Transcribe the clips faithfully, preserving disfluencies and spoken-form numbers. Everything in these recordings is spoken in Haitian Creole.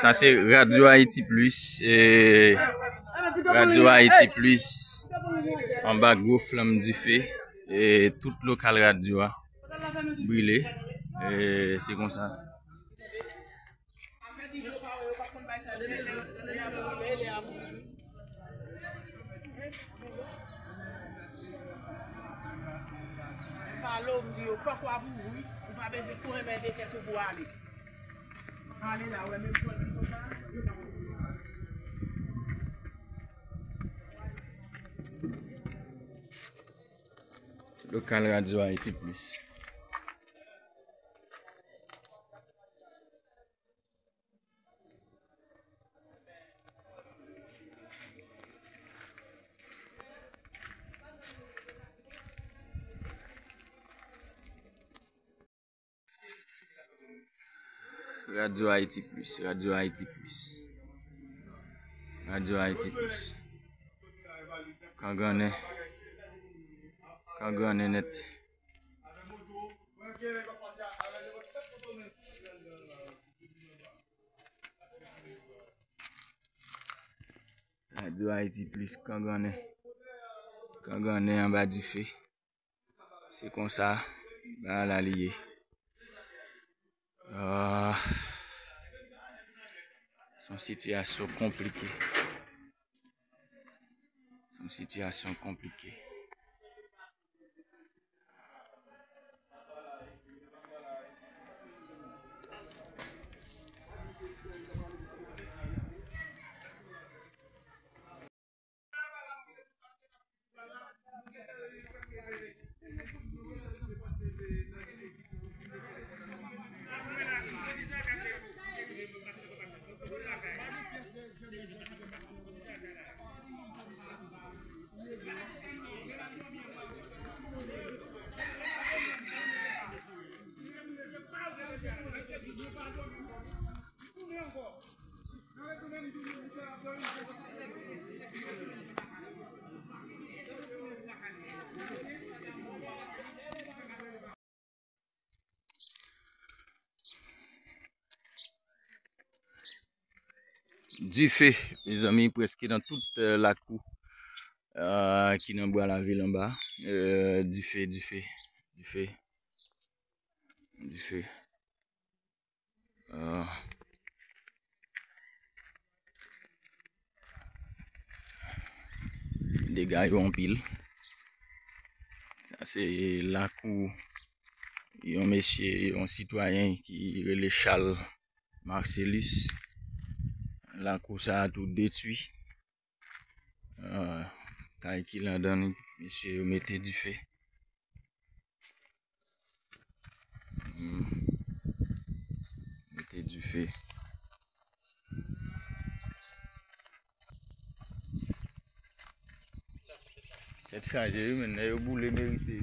Sa se Radyo Ayiti Plis, e, Radyo Ayiti Plis, anba gwo flanm dife, e, tout lokal radyo a brile, e, se konsa. Pale w, m di yo, pòk w ap ouvri, ou pa bezwen kouri mete tèt ou pou ale. Ale la, wè, menm pòt li konsa, yo pa konn. Lokal Radyo Ayiti Plis. Radyo Ayiti Plis, Radyo Ayiti Plis, Radyo Ayiti Plis. Kangannen, kangannen nèt. Radyo Ayiti Plis, kangannen. Kangannen anba dife. Se konsa bagay la li ye. Ah, se yon sitiyasyon konplike. Se yon sitiyasyon konplike. Dife, mezanmi, prèske nan tout, eh, lakou, eh, ki nan Bwa Lavil anba. Eh, dife, dife, dife, dife. Ah. Dega yo anpil. Sa se lakou yon mesye, yon sitwayen ki rele Charles Marcellus. Lakou sa a tou detwi. Ah, kay ki ladan li, mesye yo mete dife. Hmm. Mete dife. Tèt chaje wi, men nèg yo boule merite.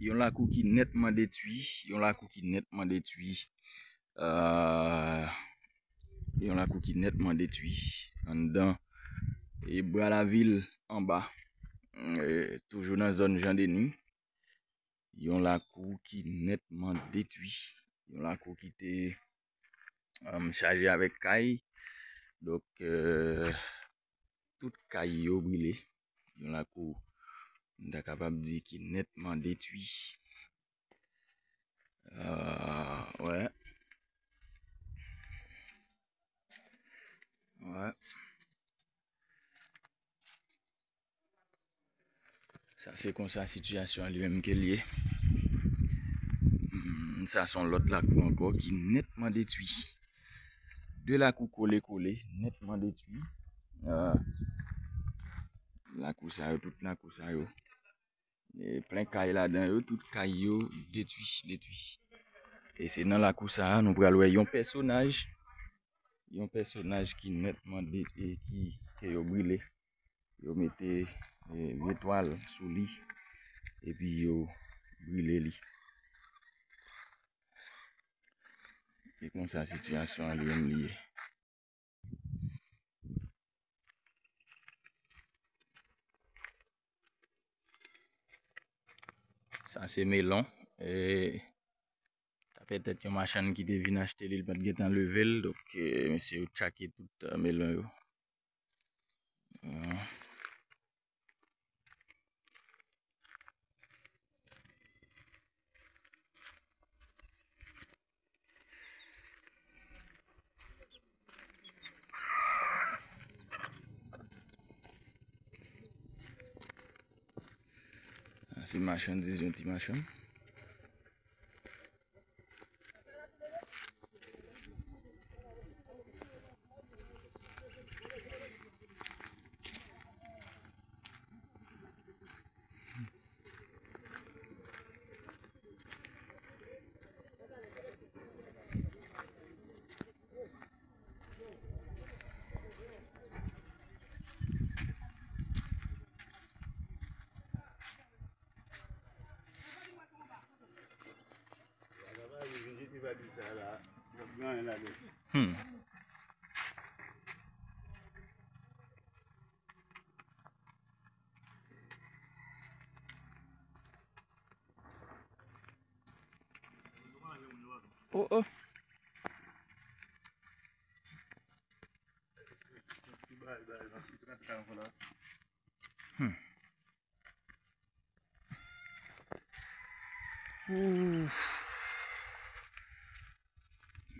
Yon lakou ki nètman detwi, yon lakou ki nètman detwi. Euh, yon lakou ki nètman detwi anndan e Bwa Lavil anba, e toujou nan zòn Jan Deni. Yon lakou ki nètman detwi, yon lakou ki te, um, chaje avèk kay. Donk, euh, tout kay yo brile. Yon lakou, m ta kapab di ki nètman detwi. Ah, wè. Wè. Sa se konsa sitiyasyon an li menm ke l ye. Hmm, Sa se yon lòt lakou ankò ki nètman detwi. De lakou kole kole, nètman detwi. Ah, lakou sa yo, tout lakou sa yo. E plen kay ladan yo, tout kay yo detwi, detwi. E se nan lakou sa a, nou pral wè yon pèsonaj, yon pèsonaj ki nètman de, e ki, ke yo brile. Yo mete, e, vye twal sou li, epi yo brile li. E konsa sitiyasyon an li menm li ye. Sa se melon. E, sa petèt yon machann ki te vin achte li, li pa t gentan leve l. Donk, e, mesye yo tchake tout, e, melon yo. Ah, se machandiz yon ti machann. Hmm. Oh, oh. Hmm. Ouh.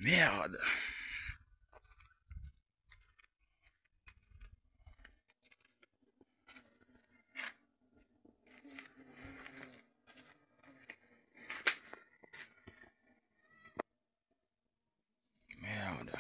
Merde. Merde.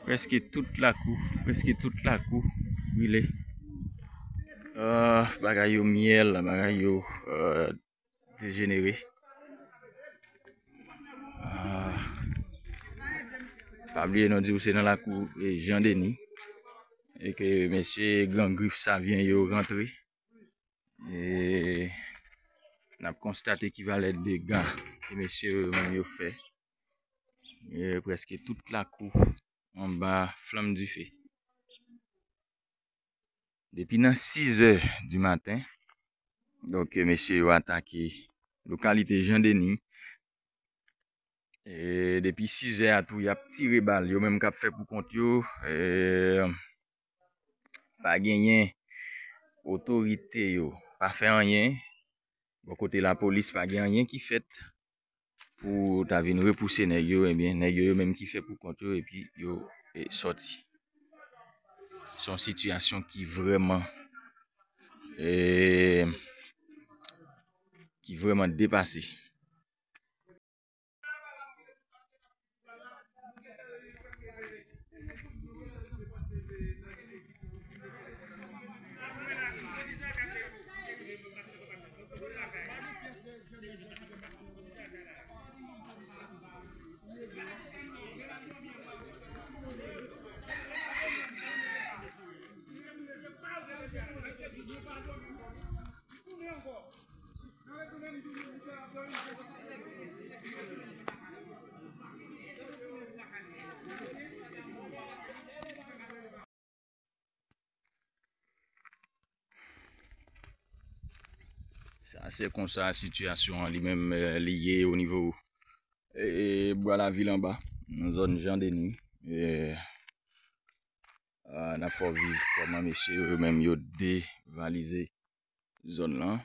Prèske tout lakou, prèske tout lakou brile. Ah, bagay yo myèl, bagay yo, euh, dejenere. Ah. Pa bliye nou di w se nan lakou, e, Jan Deni. E ke mesye Gran Grif Savyen yo rantre. E n ap konstate ki valè dega e mesye yo menm yo fè. E prèske tout lakou anba flanm dife. Depi nan sizè di maten, donk, mesye yo atake lokalite Jan Deni. E depi sizè a tou, y ap tire bal, yo menm k ap fè pou kont yo. E pa genyen otorite yo, pa fè anyen. Bò kote lapolis, pa gen anyen ki fèt pou ta vin repouse nèg yo, ebyen, nèg yo, yo menm ki fè pou kont yo, epi yo, e, sòti. Se yon sitiyasyon ki vrèman, e, ki vrèman depase. Sa se konsa sitiyasyon an li menm, eh, li ye o nivo, eh, Bwa Lavil anba, nan zòn Jan Deni. Eh, ah, n ap fè w viv kòman mesye yo menm yo devalize zòn lan.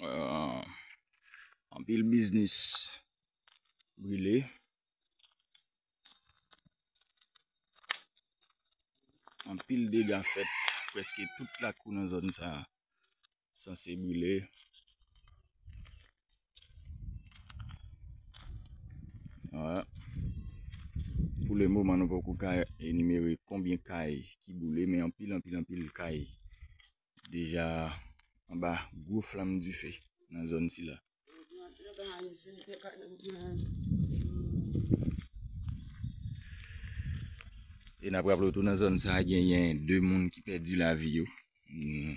Eh, anpil biznis brile. Anpil dega fèt. Prèske tout lakou nan zòn sa a sanse brile. Wè. Pou le moman, nou poko ka enimere konbyen kay ki boule, men anpil, anpil, anpil kay deja anba gwo flanm dife nan zòn sila. E n ap raple w tou, nan zòn sa a, genyen de moun ki pèdi lavi yo. Hmm.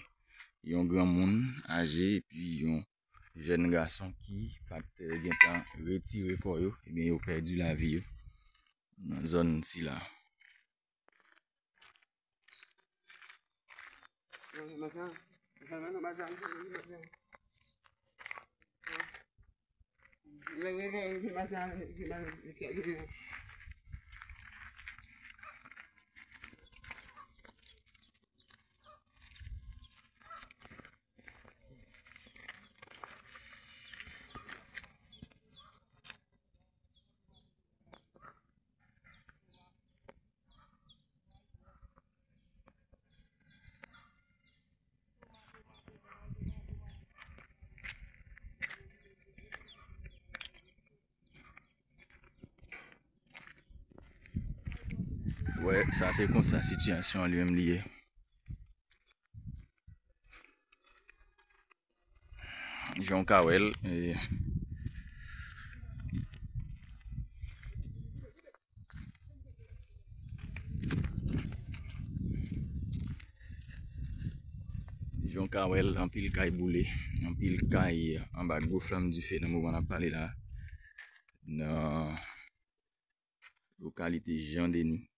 Yon granmoun aje epi yon jèn gason ki pa t, eh, gentan retire kò yo, ebyen, yo pèdi lavi yo nan zòn sila. Wè, sa se konsa sitiyasyon an li menm li ye. Jan w ka wè l, eh, jan w ka wè l, anpil kay boule, anpil kay anba gwo flanm dife nan moman n ap pale la, nan lokalite Jan Deni.